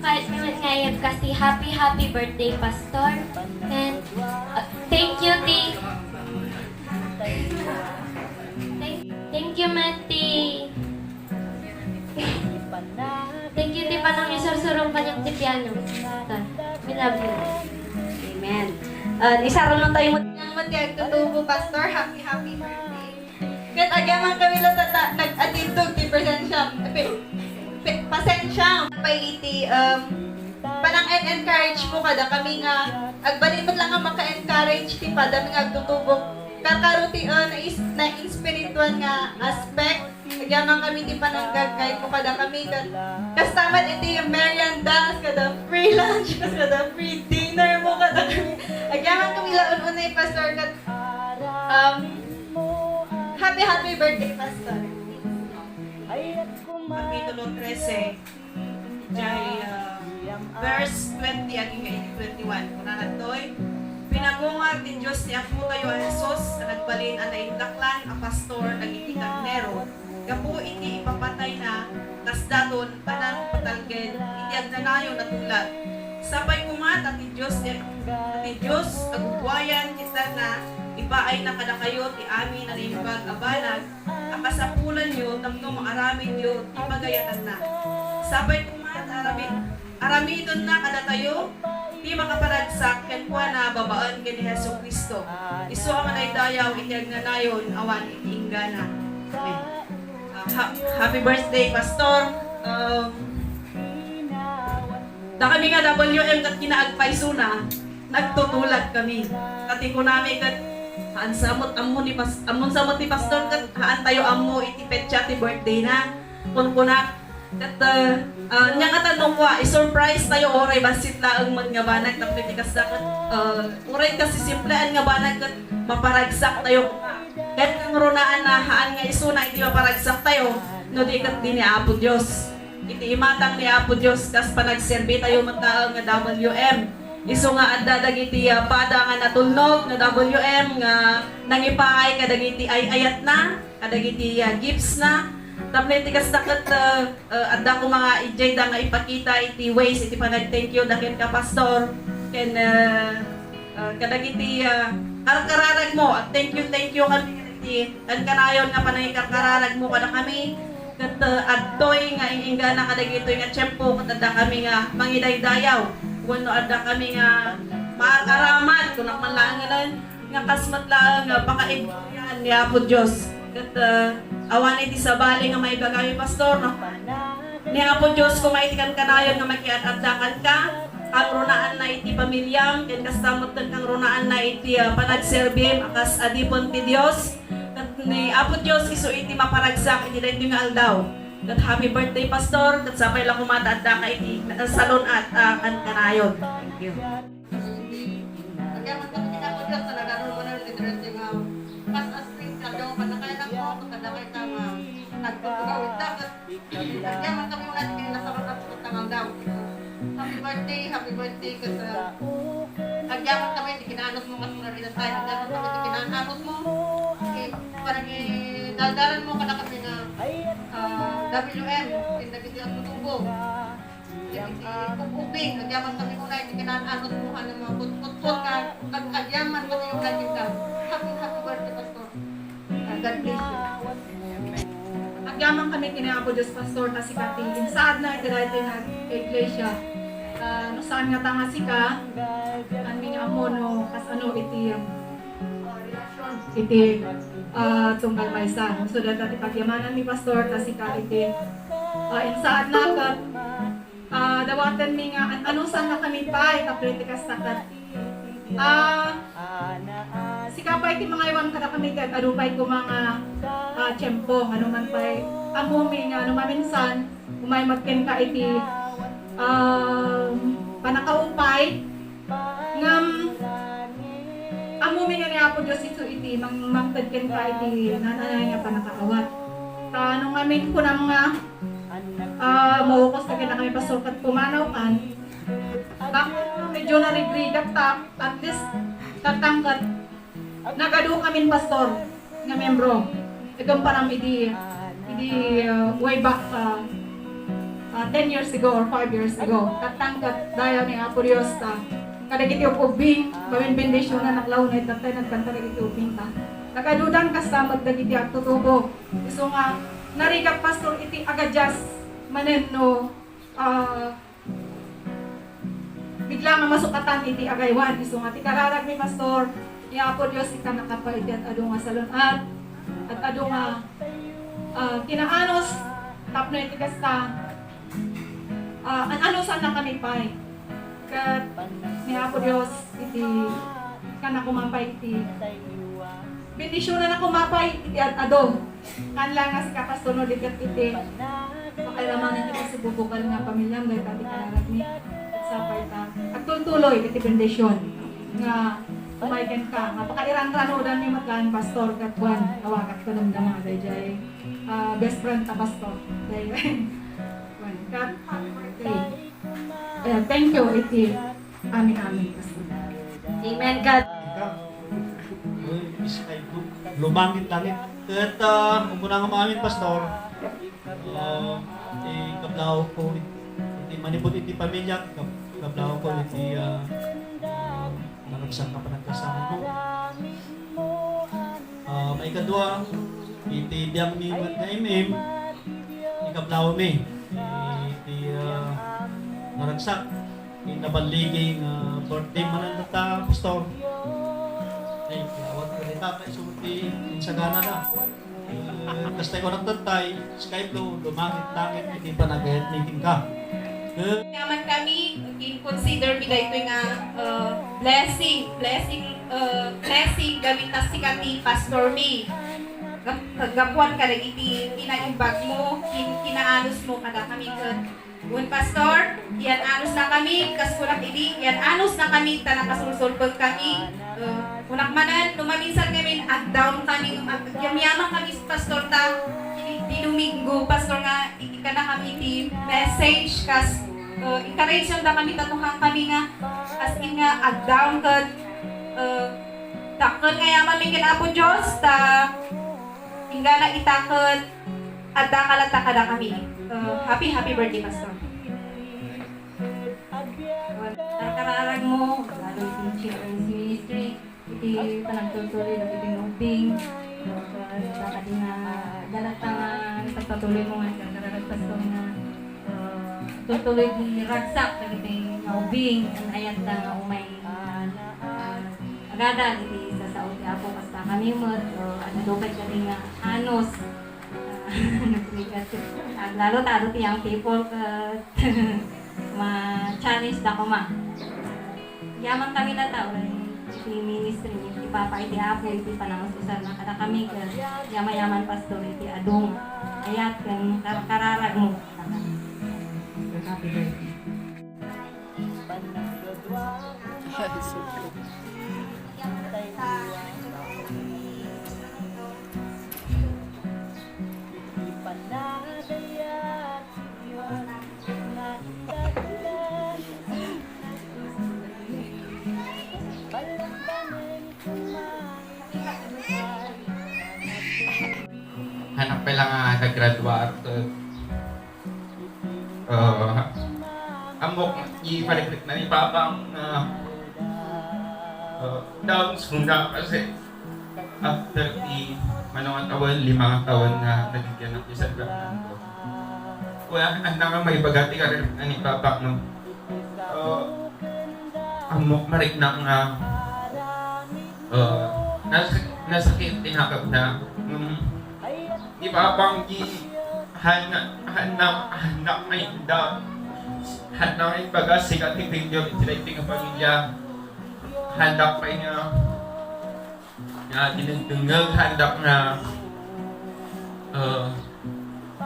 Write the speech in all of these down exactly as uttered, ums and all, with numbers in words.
Kahit naman nga yung kasi happy, happy birthday, Pastor. And uh, thank you, Ti. Thank, thank you, Mati. Thank you, Ti, panang isursurong kanyang ti piano. Pastor, we love you. Amen. Uh, isara lang tayo mo. Nang matiag tutubo, Pastor. Happy, happy birthday. Ket agyaman kami la tata, nag-atindog ti presensya, pe-, pe-, pasensya. Pay iti, um, panang-en-encourage mo kada kami nga agbalin met lang nga maka-encourage ti padam nga agtutubok. Karkaro ti, uh, nais-, naispirituan nga aspect. Agyaman kami ti pananggagayat mo kada kami, ket kasta met iti meriendas, kada free lunch, kada free dinner mo kada kami. Agyaman kami la un-unay, Pastor, ket, um, happy, happy birthday, Pastor. Kapitulo trese, jay, ah, verse twenty agingga iti twenty-one. Kunana ditoy, "Pinagungar ti Dios ti Apotayo a Jesus a nagbalin a naindaklan a pastor dagiti karnero gapu iti ipapatayna, kasdaton a nangpatalged iti agnanayon a tulad. Sapay koma ta ti Dios ti, ti Dios agugwayan ti tanna, ipaayna kadakayo ti amin a naimbag a banag a kasapulanyo tapno maaramidyo ti pagayatanna. Sapay koma ta arami-, aramidenna kadatayo ti makaparagsak kenkuana babaen ken ni Jesu-Cristo, isu a madaydayaw iti agnanayon awan iti inggana." Amen. Ah, ha-, happy birthday, Pastor. Um, dakami nga W M ket kinaagpaysona, nagtutulag kami. Ket ti kunami ket, haan sa met ammo ni Pas-, ammon sa met ni Pastor ket haan tayo ammo iti petsa ti birthday na. Kunkunak, ket, ah, ah, nia nga tanong ko, ah, isurprise tayo, uray bassit laeng met nga banag tapno iti kasta ket, ah, uray kasisimplean nga banag ket maparagsak tayo. Ket kangrunaan na haan nga isuna iti maparagsak tayo, no di ket di ni Apo Dios. Iti imatang ni Apo Dios kas panagserbi tayo met laeng nga W M. Isu nga adda dagiti, ah, pada nga natulnog nga W M nga nangipaay kadagiti ay-ayatna, kadagiti, ah, gifts na. Tapno iti kasta ket, ah, ah, adda koma nga idiay da nga ipakita iti ways iti panag-thank you da kenka, Pastor, ken, ah, ah, kadagiti, ah, karkararag mo. Ag-thank you, thank you kami iti kankanayon nga panangikarkararag mo kadakami. Ket, ah, adtoy nga ing-inggana kadagitoy nga tiempo ket adda kami nga mangidaydayaw wenno adda kami nga maar-aramat, kunak man laeng nga kas met laeng nga pakaiburian ni Apo Dios. Ket, ah, awan iti sabali nga maibagami, Pastor, no? Ni Apo Dios koma iti kankanayon nga makiad-adda kenka, kangrunaanna iti pamiliam, ken kasta met ken kangrunaanna iti, ah, panagserbim a kas adipen ti Dios. Ket ni Apo Dios isu iti maparagsak iti daytoy nga aldaw. Ket happy birthday, Pastor, ket sapay la koma ta addaka iti nasalun-at a kankanayon. Thank you. Agyaman kami ti Apo Dios, ta nagano mo na ti diretso nga pas-, as-, as-, kadakayo nga panakayanak mo, kadakayo nga nagpapagawid dagat. Agyaman kami una ti kinasarap at pagtangaldaw. Happy birthday, happy birthday, ket, ah, agyaman kami ti kinaanus mo, kas mo na rin tayo. Agyaman kami ti kinaanus mo. Eh, parang idaldalan mo kada kami nga, ah, W M, tinda kiti ang tutubo. Iti kukuping, agyaman kami unay iti kinaan-anut mo, haan a maputputpot nga ag-, agyaman kami unay iti. Happy, happy birthday, Pastor. Ah, God bless you. Agyaman kami ken ni Apo Dios, Pastor, ta sika ti insaadna iti daytoy nga iglesia. Ah, no saan nga ta nga sika, haan mi nga ammo no kasano iti, um, iti, ah, tunggal maysa. So, dayta ti pagyamananmi, Pastor, ta sika iti, ah, insaadna ket ah, dawatenmi nga an-, anusanna kami pay, tapno iti kasta ket, ah, sika pay ti mangaywan kadakami ti ag-adu pay koma nga, ah, tiempo, nga no man pay, ammomi nga no maminsan, umay met kenka iti, ah, pannakaupay, ngem, ammomi nga ni Apo Dios isu iti mang-, mangted kenka iti naan-anay nga pannakaawat. Ta no ngamin kunam nga, ah, maukos ka kenka, Pastor, ket pumanaw kan. Baka medyo narigrigat ta, at least, tatangket. Nagadu kamin, Pastor, nga membro. Igan pa nam idi, idi, ah, way back, ah, ah, ten years ago or five years ago. Tattang ket dayaw ni Apo Dios ta kadagiti ub-ubbing, bawen bendisionan a launay, tattay nagkanta dagiti ubbing ta. Nakadudan kasta met dagiti agtutubo. Isu nga narigat, Pastor, iti agadias manen no, ah, bigla nga masukatan iti agaywan. Isu nga ti kararag mi, Pastor, ni Apo Dios ti kannaka pay iti ad-adu nga salun-at, ad-adu nga, ah, kinaanus tapno iti kasta, ah, an-anusannakami pay. Ket ni Apo Dios iti kannaka man pay iti bendisionannaka man pay iti ad-adu. Kanla nga sika, Pastor, no, ligat iti pakairamanen iti subukal nga pamiliam, dayta ti kararagmi. Sapay ta agtultuloy iti bendision nga umay kenka, nga pakairanranudanmi met laeng, Pastor, ket kuan, awagat ko damdama daydiay, ah, best friend ta, Pastor. Daydiay. Kuan, ket happy birthday. Eh, thank you iti amin-amin, Pastor. Amen, God. Ika, uy, iskay, lumangit langit. Ket, ah, umuna nga maamin, Pastor, ah, ikablaaw ko iti manipud iti pamilya, kab-, ikablaaw ko iti, ah, ah, naragsak nga panagkasangan mo. Ah, maikadua, iti biangmi met nga M M, ikablaaw mi iti, ah, naragsak. Iti naballigi nga birthday manen dayta, Pastor. Ay, awat ko dita, kay sulti, insagana na. Eh, kasta ko nagtantay, sky blue, lumangit-langit, iti panagayat ni Tingka. Eh, Yaman kami, in-consider mi daytoy nga, uh, blessing, blessing, uh, blessing, gamin ta sika ti pastor mi. Gap-, gapuan kadagiti kinaimbag mo, kin-, kinaanus mo kadakami ket Wen, Pastor, iyan-anusnakami, kas kunak idi, iyan-anusnakami, ta nakasulsulpek kami. Eh, kunak manen, no maminsan ngamin, ag-down kami, ngem ag-, agyamyaman kami, Pastor, ta, idi, idi Domingo, Pastor, nga, ikana kami iti message, kas, eh, encourage da kami, ta nuhang kami nga, as in nga, ag-down ket, eh, dakkel nga yaman mi ken Apo Dios, ta, inggana ita ket, Adda ka latta kadakami. Uh, happy, happy birthday, Pastor. Karkararag mo, lalo iti children's ministry, iti panagtultuloy dagiti nga ubbing, uh, kadi nga dalatta nga ipagpatuloy mo nga karkararag, Pastor, nga, uh, tultuloy di ragsak dagiti nga ubbing, an ayatta nga umay, uh, agada iti sasao ti Apo, kasta kami met, uh, adda dukay kadi nga anus, Aglalo ta adu ti young people ket ma-challenge da koma. Yaman kami latta, wen, iti ministry ni ti Papa iti Apo, iti panangus-usarna kadakami ket yamayaman, Pastor, iti adu nga ayat ken kar-, kararag mo. Happy birthday. Anak pala nga naggraduar, eh, Ah, ammok, ipaliklik na ni Papa nga, ah, down suna kasi after ti mano nga tawen, lima nga tawen nga nagigyan ti sacramento. Wala, anda nga maibaga ti karir na ni Papa, no? Ah, ammok marikna nga, ah, nas-, nasakit ti nakapna. Mm. Ipapanggi, han-, hanna, hannak nga inda. Hannak nga imbaga, sika ti failure iti daytoy nga pamilya. Handak pay nga, nga dinengdengngeg, handak nga, eh,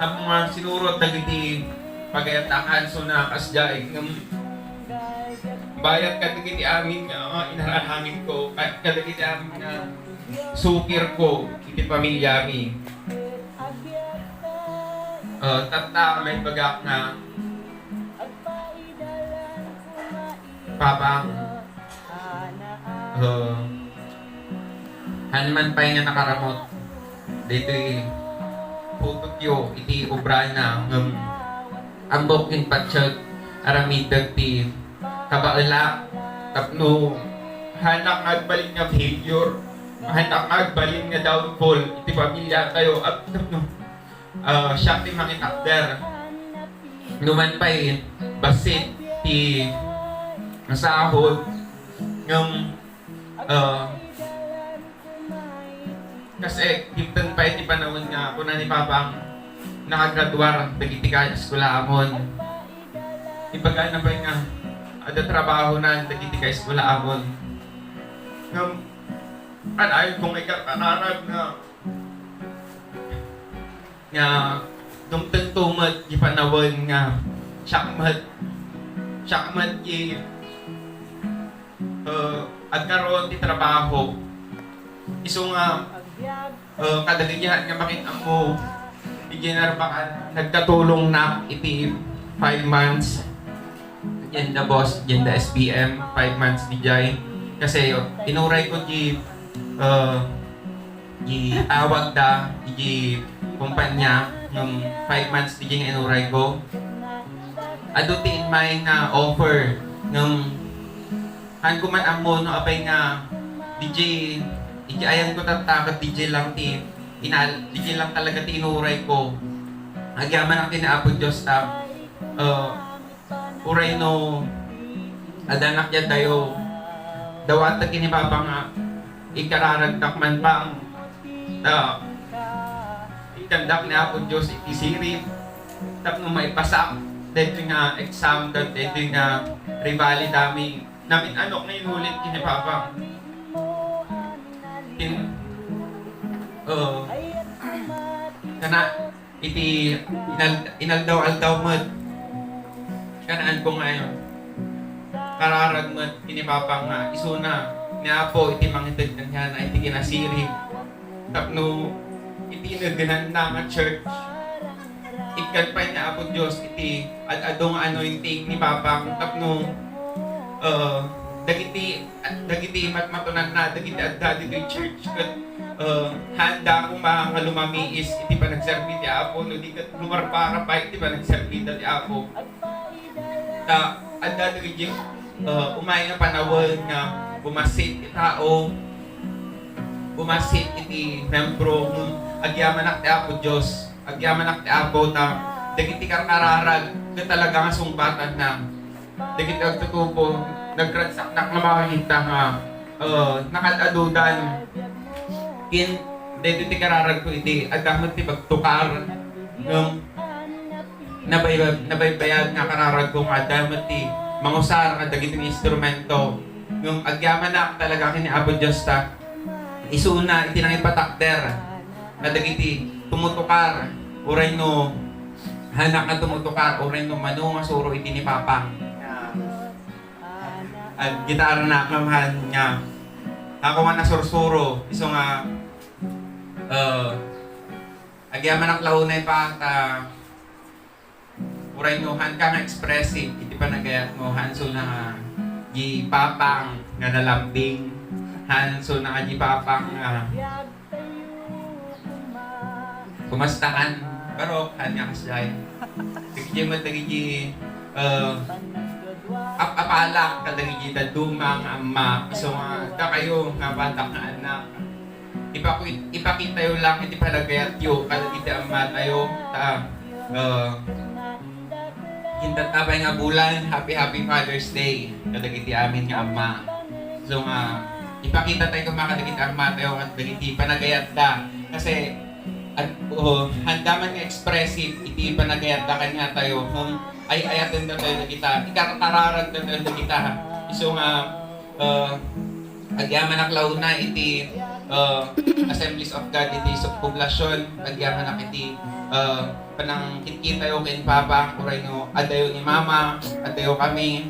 tapno nga sinurot dagiti pagayat a kanso na kasdiay, ngem bayat kadagiti amin nga, ah, inararamid ko, kad-, kadagiti amin nga sukir ko iti pamilyami. Ah, tatta, maibagak nga, Papa, ah, han man pay nga nakaramut daytoy putotyo iti obrana, ngem Ammok ken pattiek aramidek ti kabaelak tapno hanak nga agbalin nga failure, hanak nga agbalin nga downfall iti pamiliatayo, ap-, tapno, ah, siak ti mangitakder. Numan pay, bassit ti sahod, ngem, ah, Kas-, eh, dimteng pay ti panawen nga kuna ni Papang nakagraduar dagiti kaeskuelaamon. Ibagana pay nga adda trabahonan dagiti kaeskuelaamon. Ngem, anayon ko nga ikarkararag nga, nga dumtengto met ti panawen nga siak met, siak met ti, eh, agkaroon ti trabaho. Isu nga, eh, kadagiti nga makin-ammo, ti General Bacan, nagkatulongnak iti five months. Diyan da boss, diyan da S P M, five months diay. Kasi inuray ko di, eh, di tawag da, di kumpanya, yung five months diay nga inuray ko. Adu ti immay nga offer, yung Haan ko man ammo no apay nga D J, D J ayan ko tatta ket D J lang ti inal-, D J lang talaga ti inuray ko. Agyamanak ken ni Apo Dios ta, eh, uray no addanak diay dayo, dawatek ken ni Papa nga ikararagtak man pang ta ikandak ni Apo Dios iti sirib tapno maipasak daytoy nga exam ken daytoy nga revalidami. Namin-anok nga inulit ken ni Papa. Kin-, oo. Kana, iti inal-, inaldaw-aldaw met. Kanaan ko nga kararag met ken ni Papa nga isuna ni Apo iti mangited kaniana iti kinasirib. Tapno iti inegenanna nga church, ikkan pay ni Apo Dios iti ad-adu nga anointing ni Papang tapno, eh, dagiti, dagiti matmatonanna, dagiti adda ditoy church, ket, eh, haanda koma nga lumamiis iti panagserbi ti Apo, no di ket lumarpara pay iti panagserbi ti Apo. Ta adda dagiti, uh, umay nga panawen nga bumassit ti tao, bumassit iti membro, ngem agyamanak ti Apo Dios, agyamanak ti Apo ta dagiti karkararag ket talaga nga sungbatanna. Dagiti agtutubo, nagragsaknak nga makakita nga, uh, nakad-adudan. Ken daytoy ti kararagko idi, adda met ti pagtukar, ngem nabay-, nabaybayag nga kararagko nga adda met ti mangusar kadagiti instrumento. Ngem agyamanak talaga ken ni Apo Dios ta isuna iti nangipatakder kadagiti tumutukar, uray no hanak nga tumutukar, uray no mano nga suro iti ni Papa. Ag gitara na kaman nga ako nga nasursuro, isu nga, eh, agyamanak la unay pa ta uray no haanka nga expressive iti panagayatmo, haanso na nga di Papang nga nalambing, haanso na nga di Papang nga kumastakan, barok, haan nga kasdiay. Dagiti met dagiti, eh, ap-apalak kadagiti dadduma nga amma, isu nga dakayo nga batak nga anak. Ipaki-, ipakitayo lang iti panagayatyo kadagiti ammatayo, ta, eh, Gintatta pay nga bulan, happy, happy Father's Day kadagiti amin nga amma. So nga, ipakita tayo koma kadagiti ammatayo ket dagiti panagayatda. Kasi, ag-, oh, haanda man nga expressive iti panagayatda kaniatayo, ngem ay-ayatenda tayo dagita, ikarkararagda tayo dagita. So nga, eh, agyamanak la unay iti, eh, Assemblies of God iti su-, poblasion. Agyamanak iti, eh, panangkitkitayo ken Papa, uray no addayo ni Mama, addayo kami.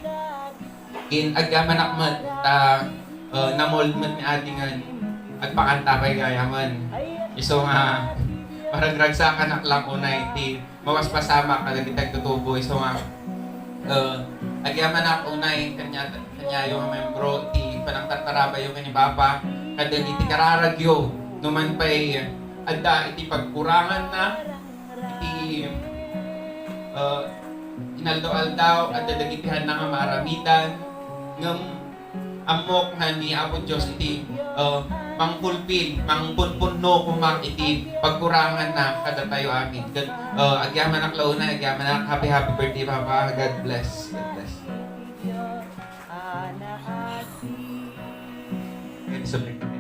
Ken agyamanak met ta, eh, namold met ni Adi ngan agpakanta pay gayamen. Isu nga, maragragsakanak lang unay iti mapaspasamak kadagiti agtutubo, isu nga, eh, agyamanak unay kania-, kaniayo nga membro ti panangtartarabayyo ken ni Papa, kadagiti kararagyo, no man pay adda iti pagkuranganna, iti, eh, inaldaw-aldaw, adda dagiti haanna nga maaramidan, ngem ammok nga ni Apo Dios iti, uh, mangpulpil, mangpunpunno koma iti pagkuranganna kadatayo amin. Ket, uh, agyamanak la unay, agyamanak, happy, happy birthday, Papa. God bless. God bless. Ken subli.